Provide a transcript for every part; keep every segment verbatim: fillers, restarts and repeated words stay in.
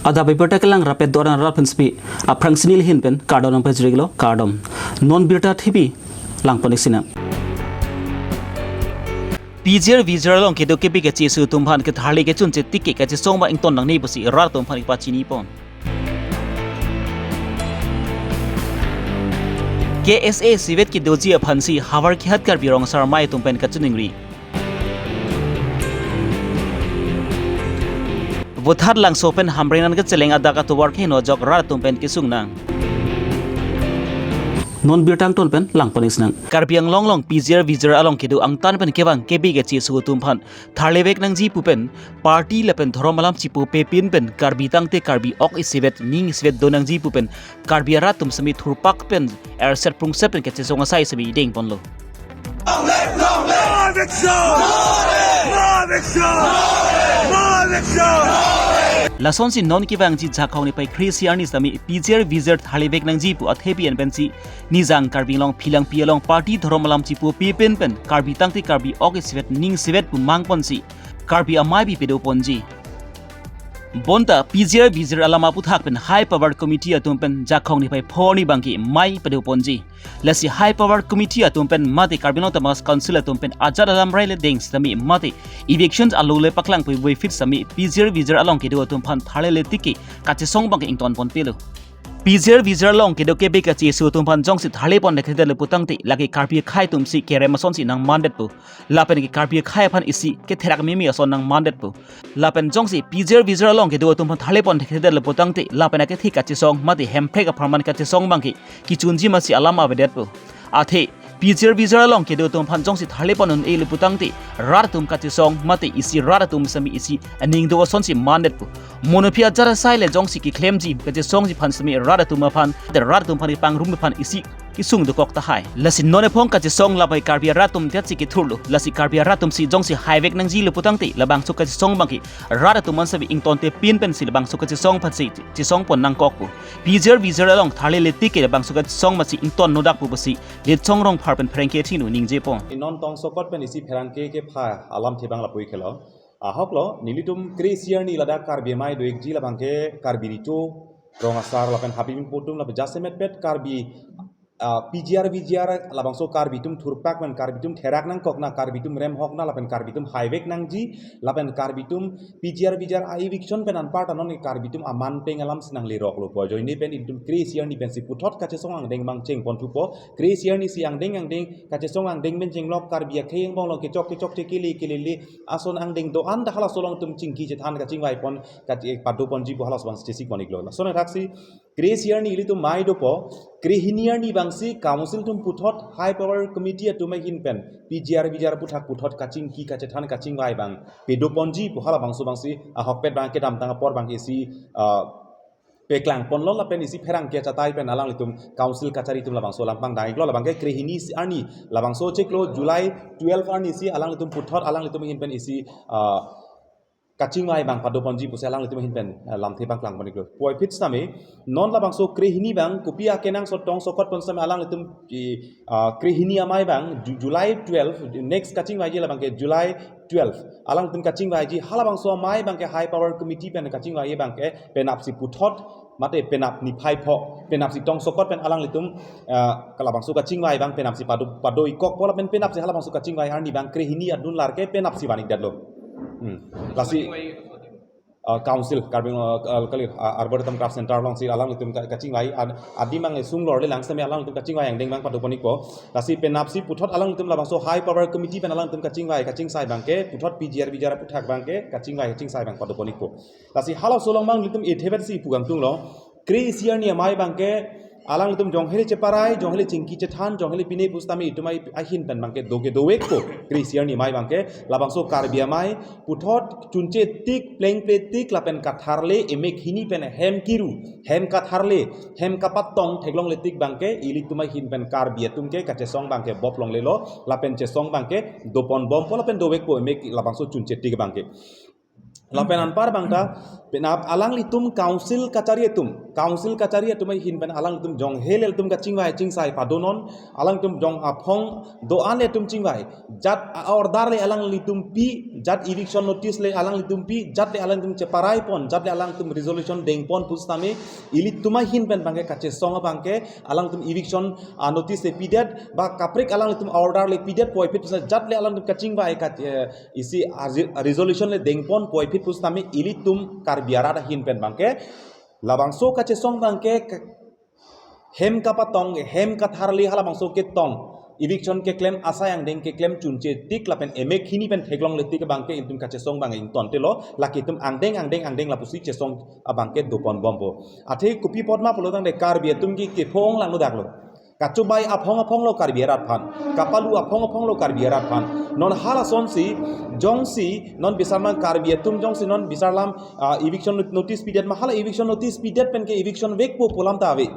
Adap abirta kelang rapet doran rat pensi aphrangsi neli ahin pen kardom nangpajirlo, kardom. Non birta thepi langpon-ik sinang. P G R V G R along kedo kebe kachesu atum aphan ketharle kechunche tik ke kachesong abang ington nangne pusi rat atum aphan kepachini pon. K S A isivet kedoji aphansi havar kihat Karbi Rong Asar Amei atum pen kachiningri. Vothatlangso pen Hamren an kacheleng adak atovar keheno ajok rat atum pen kesung nang. Non birta angton pen langpon-ik sinang. Karbi Anglong along P G R V G R along kedo angtan pen kevang kebe kachesu atum aphan tharlevek nangji pu pen party lapen dhorom alam chipupe pin pen Karbi tangte Karbi ok isivet ning isivet do nangji pu pen Karbi arat atum semi thurpak pen erset prungset pen kachesong asai semi dengponlo. Long live! Long live! More eviction! More eviction! More eviction! Lasonsi non kevangji Jakhong niphai kre-isi arni sami P G R V G R tharlevek nangji pu athepi an pensi Nijang Karbi Anglong Phelangpi along party dhorom alam chipupe pin pen Karbi tangte Karbi ok isivet ning isivet pu mangponsi Karbi amei bi pedoponji. Bonta P G R V G R alam aphuthak pen High Power Committee atum pen Jakhong niphai pho arni abangke mei pedoponji. Lasi High Power Committee atum pen mate Karbi Anglong Autonomous Council atum pen ajat alam rai le deng sitame mate eviction alo le paklang puvoiphit sami P G R V G R along kedo atum aphan tharlele tik ke kachesong abangke ington ponpelo. P G R V G R along kedo kebe kachesu atum aphan jongsi tharlepon thekthedetlo putangte lake Karbi akhei atumsi kerem asonsi nangmandetpo. Lapen ke Karbi akhei aphan isi ketherak mimi ason nangmandetpo. Lapen jongsi P G R V G R along kedo atum aphan tharlepon thekthedetlo putangte lapen akethe kachesong mate hemprek apharman kachesong abangke kechunji masi alam avedetpo. Athe P G R V G R along kedo atum aphan jongsi tharlepon un-elo putangte rat atum kachesong mate isi rat atum sami isi aning do asonsi mandetpo. Monophi ajat asai le jongsi keklemji kachesongji aphan sami rat atum aphan, te rat atum aphan kepangrum aphan isi kesung dokok tahai. Lasi non ephong kachesong lapai Karbi arat atum tiatsi kethurlo. Lasi Karbi arat atumsi jongsi haivek nangjilo putangte labangso kachesong abangke rat atum an sami ingtonte pin pensi labangso kachesong aphansi chesongpon nangkokpo. P G R V G R along tharlele tik ke labangso kachesong masi ington nodakpo pusi Litsong Rongphar pen pherangke athengno ningjepon. Non tongsokot pen isi pherangke kepha alamthe abang lapu-ik helo. Ahoklo, nelitum kre-isi arni ladak Karbi amei do-ikji labangke Karbi Recho, Rong Asar lapen Hapiming apo atum lapen jasemetpet Karbi, ah, P G R V G R labangso Karbi atum thurpak pen Karbi atum therak nangkokna, Karbi atum remhokna lapen Karbi atum haivek nangji lapen Karbi atum P G R V G R a-eviction pen anparta non Karbi atum aman peng alamsi nangleroklo pu ajoine pen ilitum kre-isi arni pensi puthot kachesong angdeng abang chengponthupo. Kre-isi arnisi angdeng angdeng kachesong angdeng pen chenglok Karbi akhei angbong along kechok kechokche kele kelele ason angdeng do-an ta halaso along itum chingki chethan kachingvaipon kache padoponji pu halaso abang chesikpon-iklo. Lason athaksi kre-isi arni ilitum mei dopo, kre-hini arni abangsi council atum puthot High Power Committee atum ahin pen P G R V G R aphuthak puthot kachingki kachethan kachingvai abang pedoponji pu halabangso abangsi ahokpet abang kedamtang apor abang isi, ah, peklangponlo lapen isi pherangke achatai pen alanglitum council kachari atum labangso alam pangdang-iklo. Labangke kre-hini arni labangso chiklo July twelve arnisi alanglitum puthot alanglitum ahin pen isi, ah, kachingvai abang padoponji pusi alanglitum ahin pen, eh, lamthe abang klangpon-iklo. Puvoiphit sitame, non labangso kre-hini abang, kopi akenangsot tongsokot pon sitame alanglitum, i, ah, kre-hini amei abang, Ju-, July twelve, next kachingvaiji labangke July twelve. Alanglitum kachingvaiji, halabangso amei abangke High Power Committee pen kachingvai abangke, penapsi puthot, mate penap niphai pho, penapsi tongsokot pen alanglitum, ah, kalabangso kachingvai abang penapsi pado, pado-ikkokpo lapen penapsi halabangso kachingvai arni abang kre-hini adun larke penapsi van-ikdetlo. Hmm. Lasi, ah, council, Karbi, ah, ah, kalir, ah, Arboretum Craft Center alongsi alanglitum ka-, kachingvai, ad-, adim abang sung lorle lang sitame alanglitum kachingvai angdeng abang padoponpo. Lasi penapsi puthot alanglitum labangso High Power Committee pen alanglitum kachingvai, kachingsai abangke, puthot P G R V G R aphuthak abangke, kachingvai, kachingsai abang padoponpo. Lasi halaso along abang ilitum ethebetsi pu kangtunglo. Kre-isi arni amei abangke alanglitum jonghele cheparai, jonghele chingki chethan, jonghele pine pusitame itum ai ahin pen abangke do ke dovekpo. Kre-isi arni amei abangke labangso Karbi amei puthot chunche tik, plengple tik lapen katharle emek hini pen hem kiru, hem katharle, hem kapatong theklongle tik abangke ilitum ahin pen Karbi atum ke kachesong abangke bop longlelo lapen chesong abangke doponbompo lapen dovekpo emek labangso chunche tik abangke. Lapen anpar bangta, penap alanglitum council kachari atum, council kachari atum ahin pen alanglitum jong hel atum kachingvai chingsai padonon, alanglitum jong aphong do-an le atum chingvai, jat a-order le alanglitum pi, jat eviction notice le alanglitum pi, jat le alanglitum cheparai pon, jat le alanglitum resolution dengpon pusitame, ilitum ahin pen bangke kachesong abangke, alanglitum eviction, ah, notice le pidet, ba kaprek alanglitum order le pidet puvoiphit pusa jat le alanglitum kachingvai kat, eh, isi a re-, resolution le dengpon puvoiphit pusitame ilitum Karbi arat ahin pen bangke labangso kachesong bangke ke-, hem kapatong, hem katharli halabangso ketong eviction keklem asai angdeng keklem chunche tik lapen emek hini pen theklongle tik bangke ilitum kachesong bang ingtontelo, lake itum angdeng angdeng angdeng lapusi chesong abangke doponbompo. Athe kopi apotma pulotangte Karbi atum ke kephong langno daklo. Kachobai aphong aphong lo Karbi arat aphan. Kapalu aphong aphong lo Karbi arat aphan. Non halasonsi, jongsi, non bisarman Karbi atum jongsi non bisarlam, ah, eviction not-, notice pidet ma hala eviction notice pidet pen ke eviction vekpo pu alam ta ave.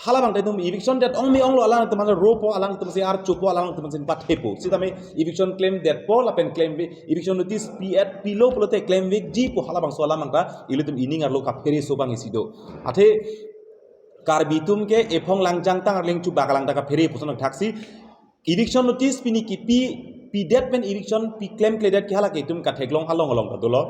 Halabangte itum eviction det ong me onglo alanglitum aphan ropo alanglitum si archopo alanglitum si pathepo. Sitame eviction klemdetpo lapen klem ve-, eviction notice pidet pilo pulote klemvekjipo halabangso alam bangta ilitum ining arlo kaphere so bang isi do. Athe Karbi atum ke ephong langjang tang arleng chubak alang ta kaphere puson thaksi eviction notice pini kipi pidet pen eviction pi klemkledet ke halake itum katheklong along along ta dolo.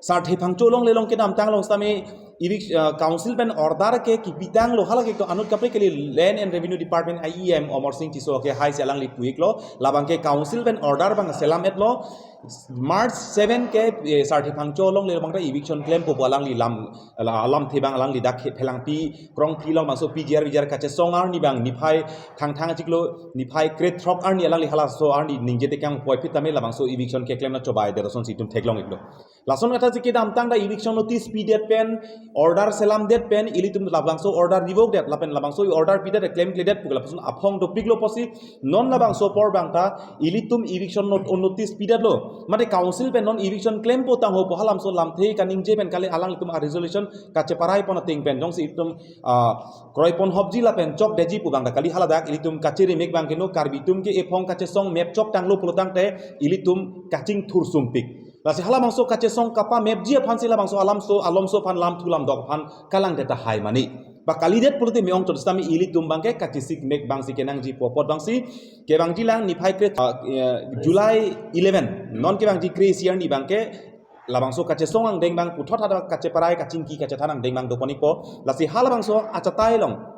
Sarthe Phangcho along le along kedamtang along sitame evic-, uh, council pen order ke kipitanglo halake ko anut kaprek kali Land and Revenue Department E M Amar Sing Tisso ke haisi alangli pu-iklo labangke council pen order bang selam-etlo. March seven ke, eh, Sarthe Phangcho along le bangta eviction klempo pu alangli lam, la-, lamthe bang alangli dak khe phelangpi krongpi along bangso P G R V G R kachesong arni bang niphai thangthang achiklo niphai krethrok arni alangli halaso arni ningje tekang puvoiphit tame labangso eviction keklem na chobai det asonsi itum theklong-iklo. Lason kathasi kedamtang ta eviction notice pidet pen order selamdet pen ilitum labangso order revokdet lapen labangso order pidet klemkledet pu lapuson aphong dopiklo pusi non labangso apor bangta ilitum eviction not-, notice pidetlo. Mate council pen non eviction klempo tangho pu halamso lamthe kaningje pen kali alanglitum a resolution kacheparai pon ateng pen jongsi itum, ah, kroipon hopji lapen chokdetji pu bangta kali haladak ilitum kachiri mek bangke no Karbi atum ke ephong kachesong mep choktanglo pulotangte ilitum kachingthur sumpik. Lasi halabangso kachesong kapamepji aphansi labangso alamso alomso aphan lamthu lamdok aphan kalangdet tahai mani. Ba kalidet pulote me-ong chot sitame ilitum bangke kachesik mek bangsi kenangji pu apot bangsi kevangji lang niphai kre, ah, eh, July eleven non kevangji kre-isi arni bangke labangso kachesong angdeng bang puthot hada kacheparai kachingki kachethan angdeng bang dopon-ikpo. Lasi halabangso achatai along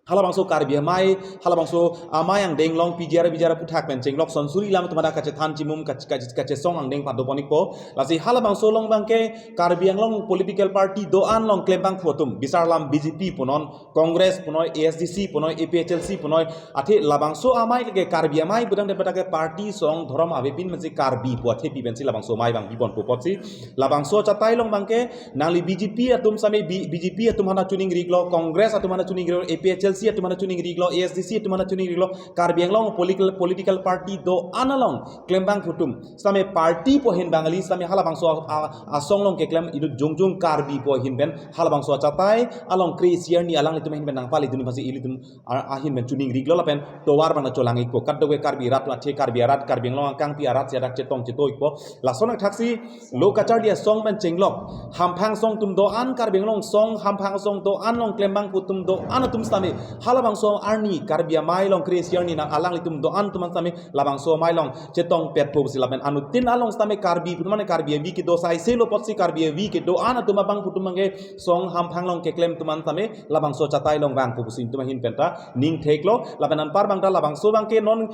halabangso Karbi amei, halabangso amei angdeng along P G R V G R aphuthak pen chenglok sonsuri lam atum hada kachethan chimum kach-, kach-, kachesong angdeng padopon-ikpo. Lasi halabangso along bangke Karbi Anglong political party do-an along klembangphu atum bisarlam B J P punon, Congress punon, A S D C punon, A P H L C punon, athe labangso amei ke Karbi amei pudang de pata ke party song dhorom avepin pensi Karbi pu athepi pensi labangso amei bang biponpo apotsi labangso achatai along bangke nangli B J P atum sitame B-, B J P atum hana chuning riklo, Congress atum hana chuning riklo, A P H L C atum hana chuning riklo, A S D C atum hana chuning riklo, Karbi Anglong political, political party do-an along klembangphu atum sitame party pu ahin bang kali sitame halabangso a, a, asong along keklem inut jongjong Karbi pu ahin pen halabangso achatai along kre-isi arni alanglitum ahin pen nangpali dun pasi ilitum a, ahin pen chuning riklo lapen tovar bang cholang-ikpo. Kadokave Karbi arat athe Karbi arat Karbi Anglong akangpi arat si adak chetong cheto-ikpo. Lason athaksi lo kacharli asong pen chenglok hamphang asong atum do-an Karbi Anglong song hamphang asong do-an along klembangphu atum do-an atum sitame halabangso arni Karbi amei along kre-isi arni nang alanglitum do-an atum sitame labangso amei along chetongpetpo pusi lapen anuttin along sitame Karbi atum mane Karbi avi kedo saiselo apotsi Karbi avi kedo-an atum abangphu atum bangke song hamphang along keklem atum sitame labangso achatai along vangpo pusi itum ahin penta ning theklo lapen anpar bangta labangso bangke non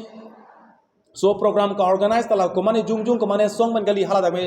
so program ka-organize ta la komane jongjong komane asong pen kali haladak me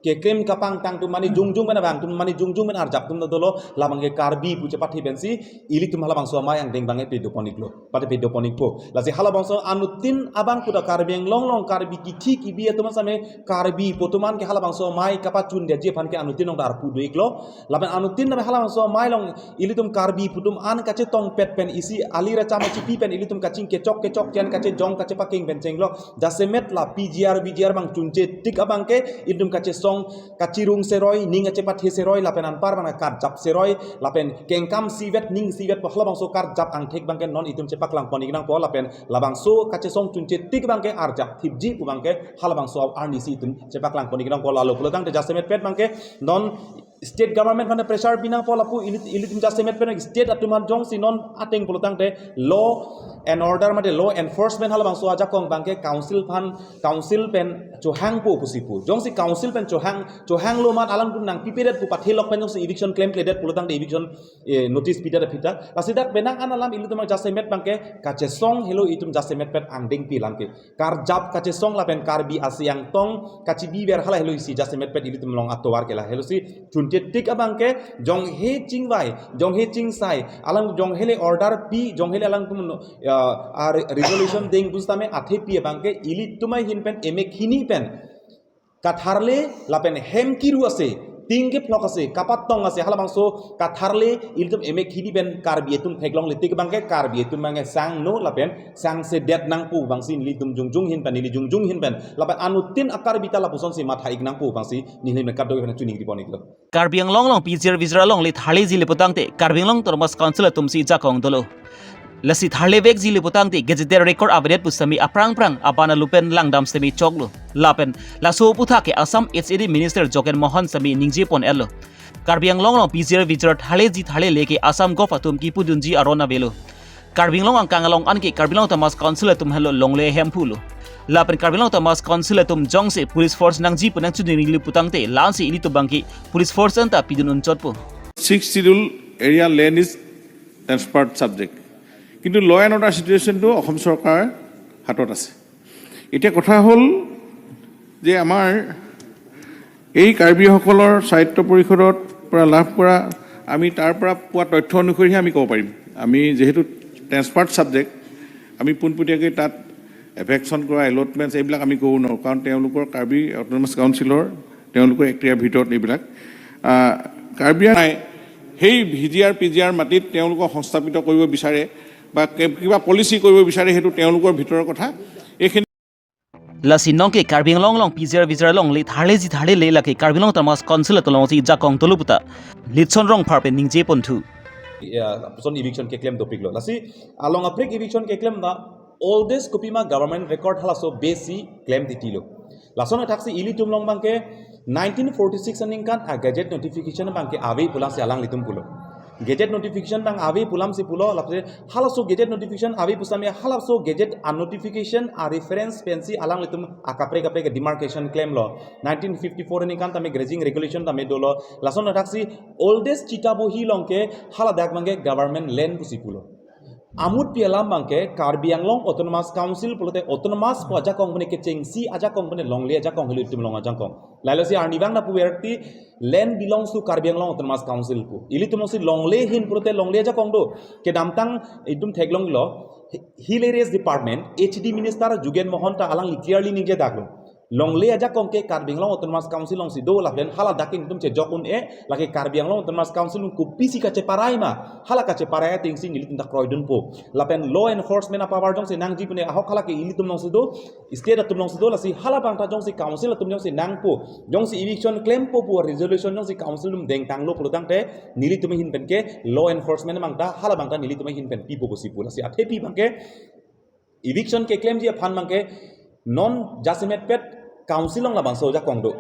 keklem kapangtang atum mane jongjong pen abang atum mane jongjong pen arjap atum ta dolo labangke Karbi pu chepathe pensi ilitum halabangso amei angdeng bangke pedopon-iklo pate pedopon-ikpo. Lasi halabangso anuttin abangphu ta Karbi Anglong along Karbi kithi kibi atum sitame Karbi pu atum an ke halabangso amei kapachundetji aphan ke anuttin along ta arpu do-iklo. Lapen anuttin name halabangso amei along ilitum Karbi pu atum an kachetongpet pen isi ali racham achipi pen ilitum kaching kechok kechok tian kachejong kachepakeng pen chenglok jasemet la P G R V G R bang chunche tik abangke ilitum kachesong kachirung seroi, ning kachepathe seroi, lapen anpar abang karjap seroi, lapen kengkam sivet, ning sivet pu halabangso karjap angthek abangke non itum chepaklang pon ik nangpo, lapen labangso kachesong chunche tik abangke arjap thipji pu abangke halabangso arni si itum chepaklang pon ik nangpo, lalo pulo tangte jasemet pet abangke non state government aphan pressure pi nangpo lapu ili, ilitum jasemet pet state atum aphan jongsi non ateng pulo tangte law and order mate law enforcement halabangso ajakong abangke council aphan, council pen chohangpo pusi pu. Jongsi council pen chohang, chohanglo amat alangtum nangpipedet pu pathelok pen jongsi eviction klemkledet pulo tangte eviction, eh, notice pidet aphi ta. Lasi dak penang an alam ilitum jasemet abangke kachesong helo itum jasemet pet angdengpi alam ke. Karjap kachesong lapen Karbi asi angtong kachibiver hala helo isi jasemet pet ilitum along atovar ke la. Helo si chunche tik abangke jonghe chingvai, jonghe chingsai, alang jonghele order pi, jonghele alangtum, ah, ah, re-, resolution deng pusitame athepi abangke ilitum ahin pen emek hini pen katharle lapen hem kiru ase, ting kephlok ase, kapatong ase, halabangso katharle ilitum emek hini pen Karbi atum theklongle tik abangke Karbi atum abangke sangno lapen sangsedet nangpo abangsi nelitum jongjong ahin pen, neli jongjong ahin pen, lapen anuttin a-Karbi ta lapusonsi matha ik nangpo abangsi neli mekado pen choningri pon iklo. Karbi Anglong along P G R V G R along le tharleji le putangte Karbi Anglong Autonomous Council atumsi jakong dolo. Lasi tharlevekji le putangte gazetted record avedet pusitame aphrang phrang abana lupen langdam sitame choklo. Lapen laso aputhak ke Assam H A D Minister Jogen Mohan sitame ningje pon-etlo. Karbi Anglong along P G R V G R tharleji tharlele ke Assam Govt atum kipudunji aron avelo. Karbi Anglong angkang along anke Karbi Anglong Autonomous Council atum henlo longle hemphulo. Lapen Karbi Anglong Autonomous Council atum jongsi police force nangji pu nangchoningri le putangte la-ansi ilitum abangke police force anta pidun unchotpo. Sixth Schedule area land is transferred subject, কিন্তু ল' and order চিটুৱেশ্যনটো অসম চৰকাৰৰ হাতত আছে। এতিয়া কথা হ'ল যে আমাৰ এই কাৰ্বিসকলৰ স্বায়ত্ত পৰিষদৰ পৰা লাভ কৰা, আমি তাৰ পৰা পোৱা তথ্য অনুসৰিহে আমি ক'ব পাৰিম। আমি যিহেতু ট্ৰেন্সফাৰ্ড ছাবজেক্ট, আমি পোনপটীয়াকৈ তাত এভেকশ্যন কৰা, এলটমেণ্টছ এইবিলাক আমি ক'ব নোৱাৰোঁ, কাৰণ তেওঁলোকৰ কাৰ্বি অট'নমাছ কাউন্সিলৰ তেওঁলোকৰ এক্টিয়াৰ ভিতৰত এইবিলাক। আহ, কাৰ্বি আং-, নাই, সেই ভি জি আৰ পি জি আৰ মাটিত তেওঁলোকক সংস্থাপিত কৰিব বিচাৰে বা কে-, কিবা পলিচি কৰিব বিচাৰে, সেইটো তেওঁলোকৰ ভিতৰৰ কথা। এইখিনি Lasi nonke Karbi Anglong along P G R V G R along le tharleji tharlele lake Karbi Anglong Autonomous Council atum alongsi jakong dolo puta Litson Rongphar pen ningje ponthu. Ya, lapuson eviction keklem dopiklo. Lasi along aprik eviction keklem ta oldest kopima government record halaso base si klem titilo. Lason athaksi ilitum along abangke nineteen forty-six aningkan a gazette notification abangke ave pulang si alanglitum pulo. Gazette notification abang ave pulang si pulo, lapen halaso gazette notification ave pusitame halaso gazette a notification a reference pensi alanglitum akaprek kaprek demarcation klemlo. Nineteen fifty-four aningkan tame grazing regulation tame dolo. Lason athaksi oldest chita bohi along ke haladak abangke government land pusi pulo. Amutpi alam abangke Karbi Anglong Autonomous Council pulote autonomous pu ajakong pune kechengsi ajakong pune longle ajakong helo itum along ajakong. Lalu si arnivang na puverti land belongs to Karbi Anglong Autonomous Council pu. Ilitum alongsi longle ahin pulote longle ajakong do. Kedamtang itum theklonglo, Hill Areas Department, H D Minister Jogen Mohan ta alangli clearly ningjedaklo. Longle ajakong ke Karbi Anglong Autonomous Council alongsi do lapen haladak ke itum chejok un-e, lake Karbi Anglong Autonomous Council along kopisi kacheparai ma, hala kacheparai atengsi nelitum ta kroidunpo. Lapen law enforcement a power jongsi nangji pune ahok hala ke ilitum alongsi do, state atum alongsi do, lasi hala abang ta jongsi council atum jongsi nangpo, jongsi eviction klempo pu resolution jongsi council atum dengtanglo pulo tangte nelitum ahin pen ke law enforcement abang ta hala abang ta nelitum ahin pen pipo pusi pu. Lasi athepi abangke eviction keklemji aphan abangke non jasemet pet council along labangso ajakong do.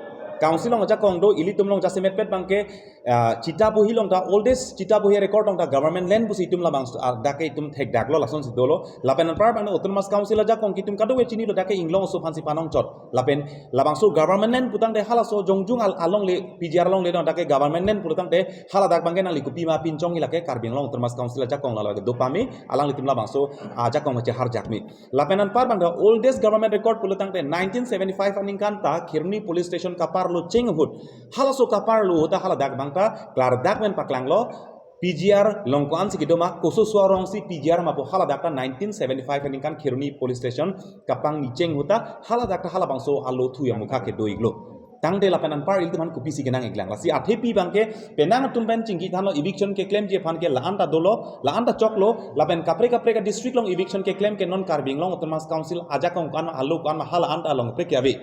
Council along ajakong do, ilitum along jasemet pet abangke, ah, chita bohi along ta oldest chita bohi record along ta government land pusi itum labangso, ah, dak ke itum thekdaklo lasonsi dolo. Lapen anpar abang autonomous council ajakong ke itum kadokave chinilo, dak ke inglong aso aphansi panongchot. Lapen labangso government land putangte halaso jongjong al-, alongle P G R alongle along dak ke government land putangte haladak abangke nangli kopima pinchongji, lake Karbi Anglong Autonomous Council ajakong lalo ke dopame, alanglitum labangso ajakong cheharjakme. Lapen anpar abang the oldest government record pulo tangte nineteen seventy-five aningkan ta Kheroni Police Station kaparlo cheng ahut, halaso kaparlo ahut ta haladak abang ta klardak pen paklanglo, P G R along ko-ansi kedo ma, koso so arongsi P G R ma pu haladak ta nineteen seventy-five aningkan Kheroni Police Station kapangni cheng ahut ta haladak ta halabangso alo thu amokha kedo iklo. Tangte lapen anpar ilitum aphan kopisi kenang iklang. Lasi athepi abangke penang atum pen chingki thanlo, eviction keklemji aphan ke la-an ta dolo, la-an ta choklo, lapen kaprek kaprek a district along eviction keklem ke non Karbi Anglong Autonomous Council ajakong ko-an ma, alo ko-an ma, hala-an ta along prek ave.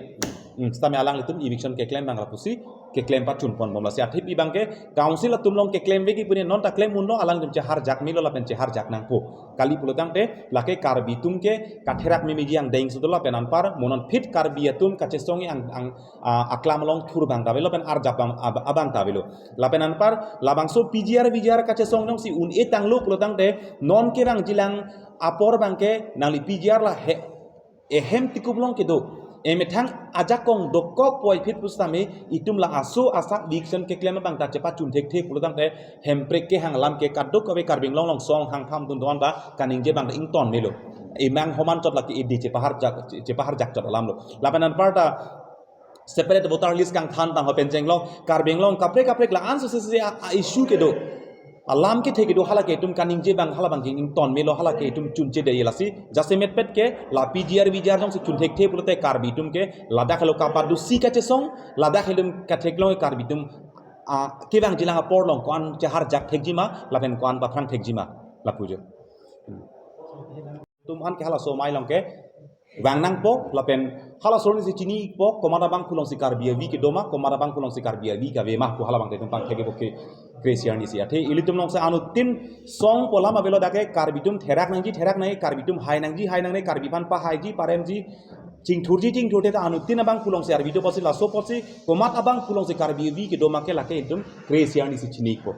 Hmm, sitame alanglitum eviction keklem abang lapusi keklem pachun ponbom, lasi athip abangke council atum along keklem veki pune non ta klem unlo, alanglitum cheharjak melo lapen cheharjak nangpo. Kali pulotangte lake Karbi atum ke katherak memeji angdeng si dolo lapen anpar mo non phit Karbi atum kachesong ang, ang, ah, aklam along thur abang ta avelo lapen arjap abang, ab-, abang ta avelo. Lapen anpar labangso P G R V G R kachesong jongsi un-e tanglo pulotangte non kevangjilang apor abangke nangli P G R la he, ehem tikup along kedo, emethang ajakong dokok puvoiphit pusitame itum la aso asak eviction keklem abang ta chepachun thekthe pulotangte Hemprek kehang alam ke kadokave Karbi Anglong along song hang tham dun doan ba kaningje abang ta ington melo. Emang homan chot lake edi chepaharjak, chepaharjak chot alamlo. Lapen anpar ta separate voter list kangthan tang ho pen jenglong Karbi Anglong kaprek kaprek la-an so se se a, a issue kedo, alam kethe kedo, halake itum kaningje abang halabangke ington melo, halake itum chunche de lasi jasemet pet ke la P G R V G R jongsi chun thekthe pulote Karbi atum ke ladak helo kapadusi kachesong, ladak helo katheklong Karbi atum, ah, kevangjilang apor along ko-an cheharjak thekjima lapen ko-an paphrang thekjima lapu jo. Itum aphan ke halaso amei along kevang nangpo lapen halaso arnisi chini-ikpo komat abangphu alongsi Karbi avi kedo ma, komat abangphu alongsi Karbi avi kave ma pu halabangke itum pangthek-ikpo ke kre-isi arnisi. Athe ilitum alongsi anuttin song pu alam avelo, dak ke Karbi atum therak nangji therak nang, Karbi atum hai nangji hai nangne, Karbi aphan pahaiji paremji chingthurji chingthurthe ta anuttin abangphu alongsi arvi do apotsi, laso apotsi komat abangphu alongsi Karbi avi kedo ma ke lake itum kre-isi arnisi chini-ikpo.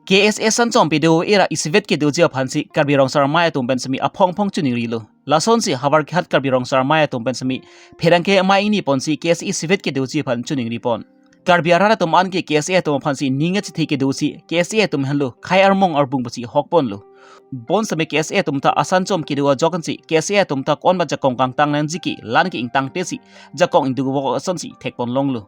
K S A asan chom pado era isivet kedoji aphansi Karbi Rong Asar Amei atum pen sitame aphong aphong chiningrilo. Lasonsi Howraghat Karbi Rong Asar Amei atum pen sitame pherangke amei ingni ponsi K S A isivet kedoji aphan chiningripon. Karbi arat atum an ke K S A atum aphansi ning kachethe kedosi K S A atum henlo khei armong arbung pusi hokponlo. Bonsitame K S A atum ta asan chom kedo ajok ansi K S A atum ta ko-an ba jakong kangtang nangji ke lan ke ingtangtesi jakong ingduk vok asonsi thekpon longlo.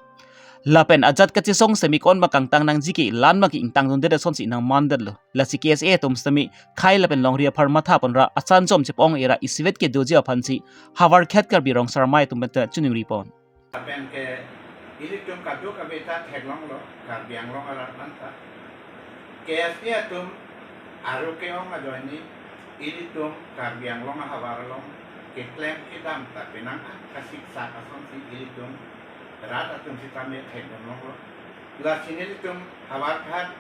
Lapen ajat kachesong sitame ko-an ba kangtang nangji ke lan abangke ingtang dundet asonsi nangmandetlo. Lasi K S A atum sitame khei lapen longri aphan mathaponra asan chom chepong era isivet kedoji aphansi Howraghat Karbi Rong Asar Amei atum pen ta chiningripon. Lapen ke ilitum kadokave ta theklonglo Karbi Anglong arat aphan ta. K S A atum aru ke-ong ajoine ilitum Karbi Anglong ahavar along keklem kedam ta penang an kasiksak asonsi ilitum rat atum sitame thekdun longlo. Lasi nelitum Howraghat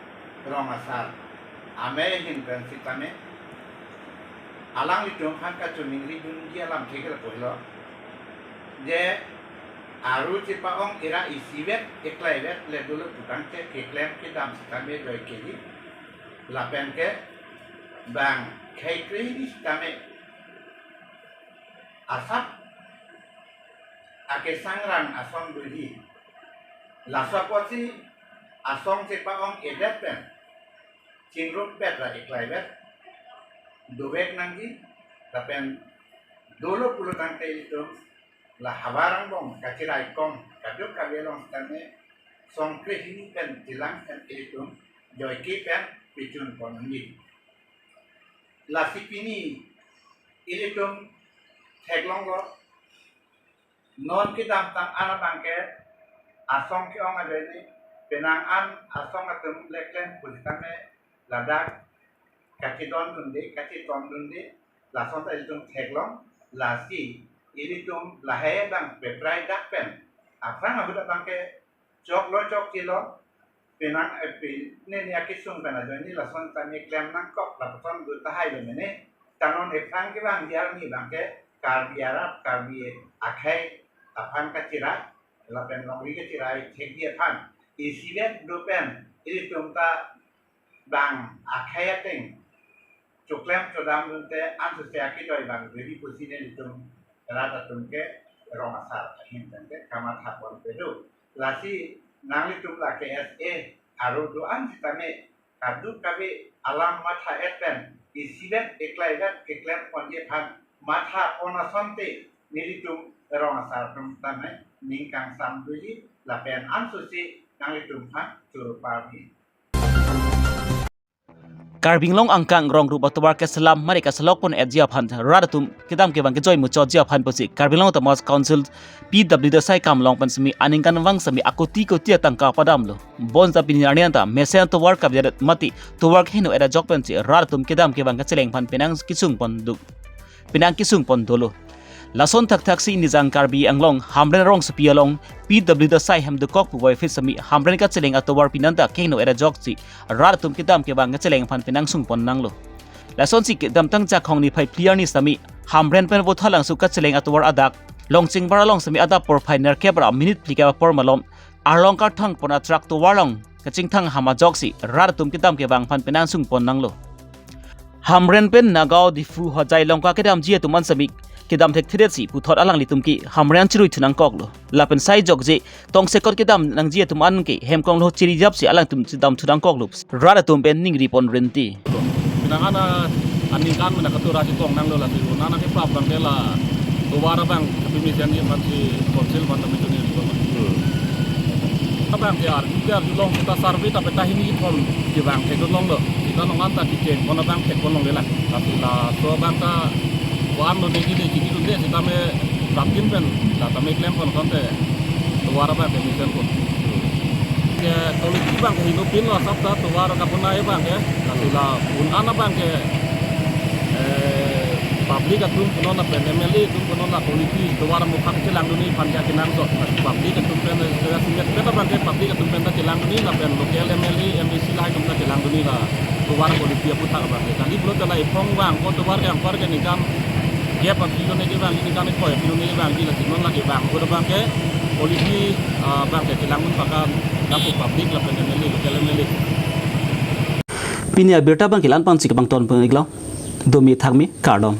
Rong Asar Amei ahin pen sitame alanglitum aphan kachiningri dunji alam thek lapu helo. Je aru chepa-ong era isivet eklaivet le dolo putangte keklem kedam sitame joike ji. Lapen ke bang khei krehini sitame asap akesangrang asong doji. Laso apotsi asong chepa-ong edet pen chingrumpet ra eklaivet dovek nangji, lapen dolo pulotangte ilitum la havar angbong kachirai kong kadokave along sitame song krehini pen chelang pen ilitum joike pen pechun pon nangji. Lasi pini ilitum theklonglo non kedamtang an abangke asong ke-ong ajoine penang an asong atum le klem pusitame ladak kachidon dunde, kachidon dunde, lason ta ilitum theklong. Lasi ilitum lahai abang peprai dak pen aphrang ahut abangke choklo chokchelo, penang, eh, pine ne akesung pen ajoine lason tame klem nangkok lapuson do tahai lo mene. Ta non ephrang kevangji arni abangke Karbi arat, Karbi akhei aphan kachirai lapen longri kachirai thekji aphan isivet do pen ilitum ta bang akhei ateng choklem chodam dunte ansose akedoi bang doji pusi nelitum rat atum ke Rong Asar ahin pen ke kamatha ponpe do. Lasi nanglitum la K S A aru do-an sitame kadokave alam matha-et pen isivet eklaivet keklem ponji aphan matha pon asonte nelitum Rong Asar atum tame ning kangsam doji lapen ansose nanglitum aphan choro parji. Karbi Anglong angkang rong rup atovar keselam mari kaselok pon-etji aphan rat atum kedam kevang kejoi muchotji aphan pusi Karbi Anglong Autonomous Council P W D asai kam along pen sitame aningkanvang sitame akoti koti atangka padamlo. Bonta pini arni anta mesen atovar kave-det mati tovar kehingno-et ajok pensi rat atum kedam kevang kacheleng aphan penang kesung pon do, penang kesung pon dolo. Lason thakthaksi Nijang Karbi Anglong Hamren rongsopi along P W D asai hem dokok puvoiphit sitame Hamren kacheleng atovar penang ta kehingno era ajoksi rat atum kedam kevang kacheleng aphan penangsung ponnanglo. Lasonsi kedamtang Jakhong niphai phli arni sitame Hamren pen Vothatlangso kacheleng atovar adak Longchingbar along sitame adap porphai nerkep ra minute phlikep apor malom arlong karthang pon atruck tovar along kachingthang ham ajoksi rat atum kedam kevang aphan penangsung ponnanglo. Hamren pen Nagaon, Diphu, Hojai, Lanka kedamji atum an sitame kedam thekthedetsi puthot alanglitum ke Hamren chirui thunangkoklo. Lapen sai jokje tongsekot kedam nangji atum an ke hem konglo chiri japsi alangtum chedam thunangkoklo. Rat atum pen ningri pon rinti. Pinang ana aningkan mena katura si tong nanglo lasi. Nana ke prap bang ke la tovar abang tapi mesen ye pasti council ban tapi tuni. Abang ke arju ke arjulong kita survey tapi tahini ithom kevang thek longlo. Kita nongan ta kecheng pon abang thek pon longle la. Tapi laso abang ta wan lo negi negi dunde sitame rapin pen la tame klem pon konte tovar abang ke mesen pon. Ke quality abang ke hingno pinlo asap ta tovar kabonai abang ke. Tapi la un ana abang ke, eh, public atum punon lapen M L A atum punon la quality tovar amukhang chelangdunji aphan ke kenangsot. Public atum pen, eh, singet pen abang ke public atum pen ta chelangdunji lapen local M L A, M A C lahai atum ta chelangdunji la tovar quality aputhak abang ke. Kali pulote la iphong vangpo tovar ke anpar ke ningkan gap aphi lo neke vangji, ningkan ikoi aphi lo neke vangji, lasi non lake vangpo abang ke quality, ah, abang ke chelangdun pakan lapu public lapen M L A, local M L A. Pini abirta abang ke la-an pensi kepangton pon-iklo. Domi thakmi, kardom.